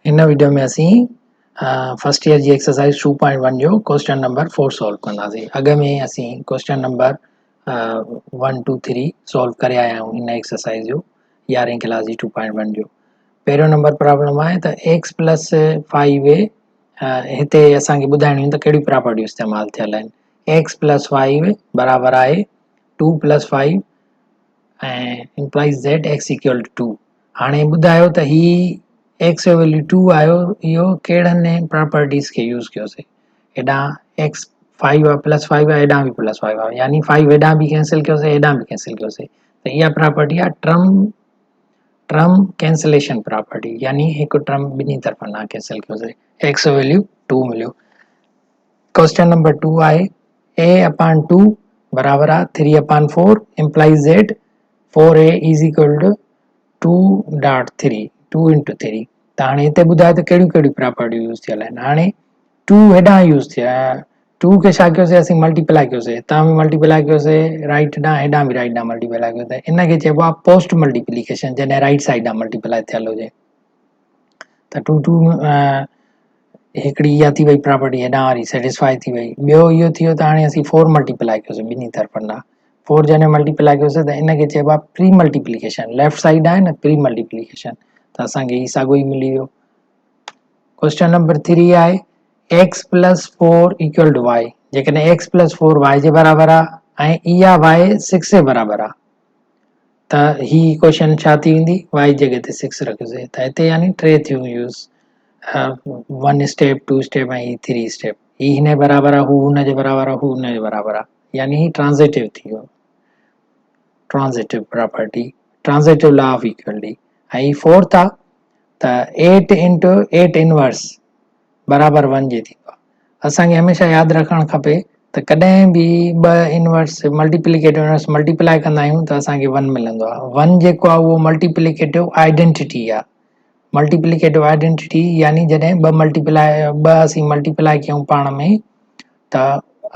هن وڊيو ۾ اسين first year جي ايڪسرسائز 2.1 جو ڪوئسچن نمبر 4 سالو ڪنداسين. اڳ ۾ اسين ڪوئسچن نمبر 1 2 3 سالو ڪري آيا آهيون هن ايڪسرسائز جو 11 ڪلاس جي 2.1 جو. پهريون نمبر پرابلم آهي ته ايڪس پلس 5 اي، هتي اسان کي ٻڌائڻيون ته ڪهڙيون پراپرٽيون استعمال ٿيل آهن. ايڪس پلس 5 برابر آهي 2 plus 5 ۽ implies Z X equal to 2. هاڻي ٻڌايو ته هي ايڪس جو ويليو 2 آيو، اهو ڪهڙن پراپرٽيز کي يوز ڪيوسي؟ هيڏانهن ايڪس 5 آ پلس 5 آ، هيڏانهن به پلس 5 آ، يعني 5 هيڏانهن به ڪينسل ڪيوسي، هيڏانهن به ڪينسل ڪيوسي. ته اها پراپرٽي آ ٽرم ڪينسليشن پراپرٽي، يعني هڪ ٽرم ٻنهي طرفن کان ڪينسل ڪيوسي، ايڪس جو ويليو 2 مليو. ڪوئسچن نمبر 2 آهي اي اپان 2 برابر آ 3 upon 4 implies Z 4 a is equal to 2 dot 3، 2 into 3. ته هاڻي هتي ٻڌايو ته ڪهڙيون ڪهڙيون پراپرٽيون يوز ٿيل آهن. هاڻي 2 هيڏانهن يوز ٿيا، 2 کي ڇا ڪيوسي اسين؟ ملٽيپلائي ڪيوسي، هتان به ملٽيپلائي ڪيوسي رائٽ ڏانهن، هيڏانهن به رائٽ ڏانهن ملٽيپلائي ڪيوسي. ان کي چئبو آهي پوسٽ ملٽيپليڪيشن، جڏهن رائٽ سائيڊ ڏانهن ملٽيپلائي ٿيل هجي. ته 2 2 هڪڙي اها ٿي وئي پراپرٽي هيڏانهن واري سيٽسفائي ٿي وئي. ٻيو اهو ٿي ويو ته هاڻي اسين 4 ملٽيپلائي ڪيوسي ٻنهي طرفن ڏانهن. 4 جڏهن ملٽيپلائي ڪيوسي ته ان کي چئبو آهي پري ملٽيپليڪيشن، ليفٽ سائيڊ آهي نه پري ملٽيپليڪيشن، ته اسان کي هي ساڳو ئي ملي ويو. ڪوئسچن نمبر 3 آهي ايڪس پلس 4 ايڪول ٽو وائي. جيڪڏهن ايڪس پلس 4 وائي جي برابر آهي ۽ اها وائي 6 جي برابر آهي ته هي ايڪويشن ڇا ٿي ويندي؟ وائي جي جڳهه تي 6 رکجي ته هتي يعني 3 ٿيون يوز، 1 اسٽيپ، 2 اسٽيپ ۽ هي 3 اسٽيپ. هي هن جي برابر آهي، هو هن جي برابر آهي، هو هن جي برابر آهي، يعني هي ٽرانزيٽو ٿي ويو، transitive property, transitive law of equality. ۽ He fourth آهي ته 8 انٽو 8 انورس برابر 1 جي ٿيندو آهي. اسان کي هميشه ياد رکڻ کپي ته ڪڏهن به ٻه انورس ملٽيپليڪيٽو انورس ملٽيپلائي ڪندا آهيون ته اسان کي 1 ملندو آهي. 1 جيڪو آهي اهو ملٽيپليڪيٽو آئيڊينٽيٽي آهي. ملٽيپليڪيٽو آئيڊينٽيٽي يعني جڏهن ٻه ملٽيپلائي ٻه اسين ملٽيپلائي ڪيون پاڻ ۾ ته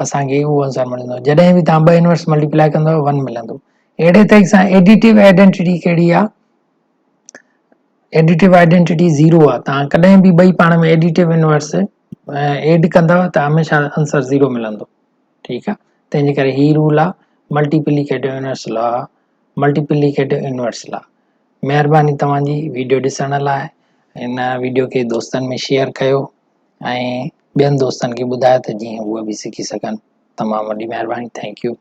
اسان کي اهو آنسر ملندو. جڏهن به توهان ٻه انورس ملٽيپلائي ڪندو 1 ملندو. اهڙي طريقي سان ايڊيٽو آئيڊينٽيٽي ڪهڙي آهي؟ ايڊيٽو آئيڊينٽيٽي زيرو آ. توهان ڪڏهن به ٻئي پاڻ ۾ ايڊيٽو انورس ايڊ ڪندؤ ته هميشه آنسر زيرو ملندو. ٺيڪ آ، تنهن جي ڪري هي رول آ ملٽيپليڪيٽو انورس لا، ملٽيپليڪيٽو انورس لا. مهرباني توهان جي ويڊيو ڏسڻ لاء. هن ويڊيو کي دوستن ۾ شيئر ڪيو ۽ ٻين دوستن کي ٻڌايو ته جيئن اهي به سکي سگهن. تمام وڏي مهرباني، thank you.